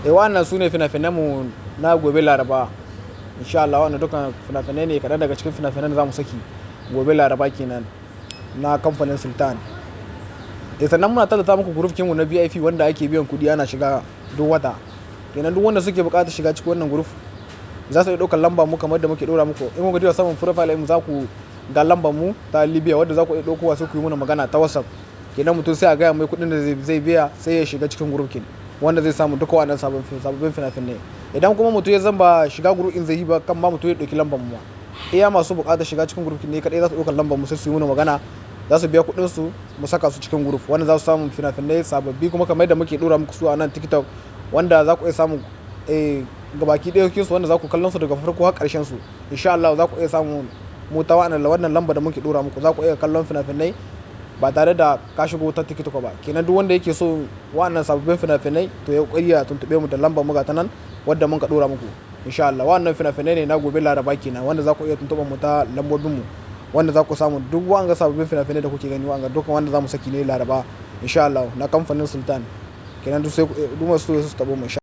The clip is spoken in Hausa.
Eh, wannan su ne fina-finan mu na gobe Laraba. Insha Allah wannan dukkan fina-finai ne, kaɗan daga cikin fina-finan da za mu saki gobe Laraba kenan na kamfanin Sultan. Eh, sannan muna tallata muku group mu na VIP wanda ake biyan kuɗi ana shiga duk wata. Kenan duk wanda suke buƙatar shiga cikin wannan group za su iya ɗaukar lamba mu kamar da muke ɗora muku. In kuka duba saman profile mu, za ku ga lambar mu ta Libya wadda za ku iya ɗaukowa, sai ku yi mana magana ta WhatsApp. Kenan mutum sai a gaya mai kuɗin da zai biya, sai ya shiga cikin group kin wanda zai samu duka wannan sababbin fina-finai. Idan kuma mutum ya zan ba shiga group in zai yi ba, kan ma mutum ya ɗauki lambar mu. Iya masu buƙatar shiga cikin group ne kaɗai za su ɗaukar lambar mu, sai su yi mana magana, za su biya kuɗin su, mu saka su cikin group wanda za su samu fina-finai sababbi kuma kamar yadda muke ɗora muku su a nan TikTok, wanda za ku iya samu gabaki ɗaya su, wanda za ku kallon su daga farko har ƙarshen su. Insha Allah za ku iya samu mu ta wannan lamba da muke ɗora muku, za ku iya kallon fina-finai ba tare da ka shigo ta TikTok ba. Kenan duk wanda yake so wa'annan sababbin fina-finai, to ya kokari ya tuntube mu da lambar mu, ga ta nan wadda mun ka ɗora muku. Insha Allah wa'annan fina-finai ne na gobe Laraba kenan, wanda za ku iya tuntuɓar mu ta lambobin mu, wanda za ku samu duk wa'anga sababbin fina-finai da kuke gani, wa'anga dukkan wanda za mu saki ne Laraba insha Allah na kamfanin Sultan. Kenan duk sai duk masu so su tabo mu.